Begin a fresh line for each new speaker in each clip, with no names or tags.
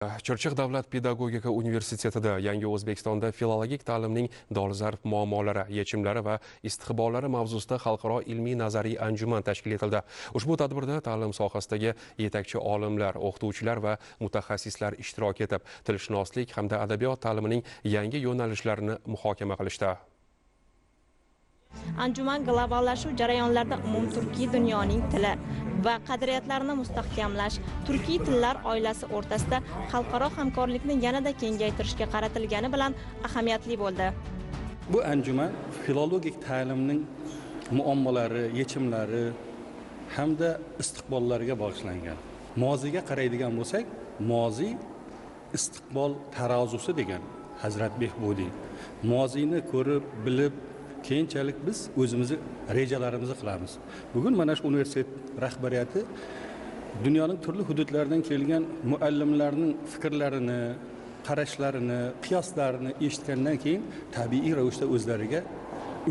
Chirchiq davlat pedagogika universitetida Yangi O'zbekistonda filologik ta'limning dolzarb muammolari, yechimlari va istiqbollari mavzusida xalqaro ilmiy nazariy anjuman tashkil etildi. Ushbu tadbirda ta'lim sohasidagi yetakchi olimlar, o'qituvchilar va mutaxassislar ishtirok etib, tilshunoslik hamda adabiyot ta'limining yangi yo'nalishlarini muhokama qilishdi.
Anjuman globallashuv jarayonlarida umumturkiy dunyoning tili va qadriyatlarini mustahkamlash, turkiy tillar oilasi o'rtasida xalqaro hamkorlikni yanada kengaytirishga qaratilgani bilan ahamiyatli bo'ldi.
Bu anjuman filologik ta'limning muammolari, yechimlari hamda istiqbollariga bag'ishlangan. Moziyga qaraydigan bo'lsak, moziy istiqbol tarozusi degan Hazrat Behbudiy. Moziyni ko'rib, bilib, keyinchalik biz o'zimizni rejalarimizni qilamiz. Bugun mana shu universitet rahbariyati dunyoning turli hududlaridan kelgan muallimlarning fikrlarini, qarashlarini, qiyoslarini eshitgandan keyin tabiiy ravishda o'zlariga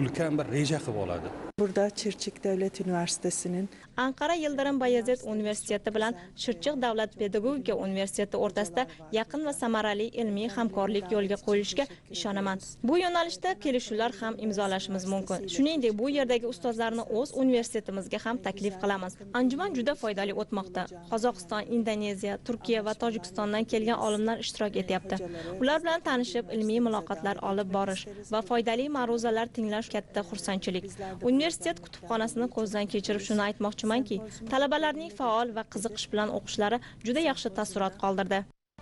ulkan bir reja qilib oladi.
Burada Çirçik Devlet Üniversitesi'nin
Anqara Yildirim Bayezid Universiteti bilan Chirchiq davlat pedagogika universiteti o'rtasida yaqin va samarali ilmiy hamkorlik yo'lga qo'yilishiga ishonaman. Bu yo'nalishda kelishuvlar ham imzolashimiz mumkin. Shuningdek, bu yerdagi ustozlarni o'z universitetimizga ham taklif qilamiz. Anjuman juda foydali o'tmoqda. Qozog'iston, Indoneziya, Turkiya va Tojikistondan kelgan olimlar ishtirok etyapti. Ular bilan tanishib, ilmiy muloqotlar olib borish va foydali ma'ruzalar tinglash katta xursandchilik. Universitet kutubxonasini ko'zdan kechirib shuni aytmoqchimanki, talabalarning faol va qiziqish bilan o'qishlari juda yaxshi taassurot qoldirdi.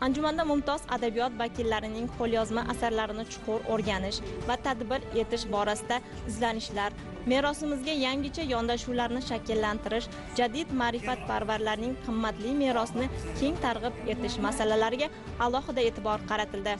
Anjumanda mumtoz adabiyot vakillarining qo'lyozma asarlarini chuqur o'rganish va tadbir etish borasida izlanishlar, merosimizga yangicha yondashuvlarni shakllantirish, jadid ma'rifatparvarlarning qimmatli merosini keng targ'ib etish masalalariga alohida e'tibor qaratildi.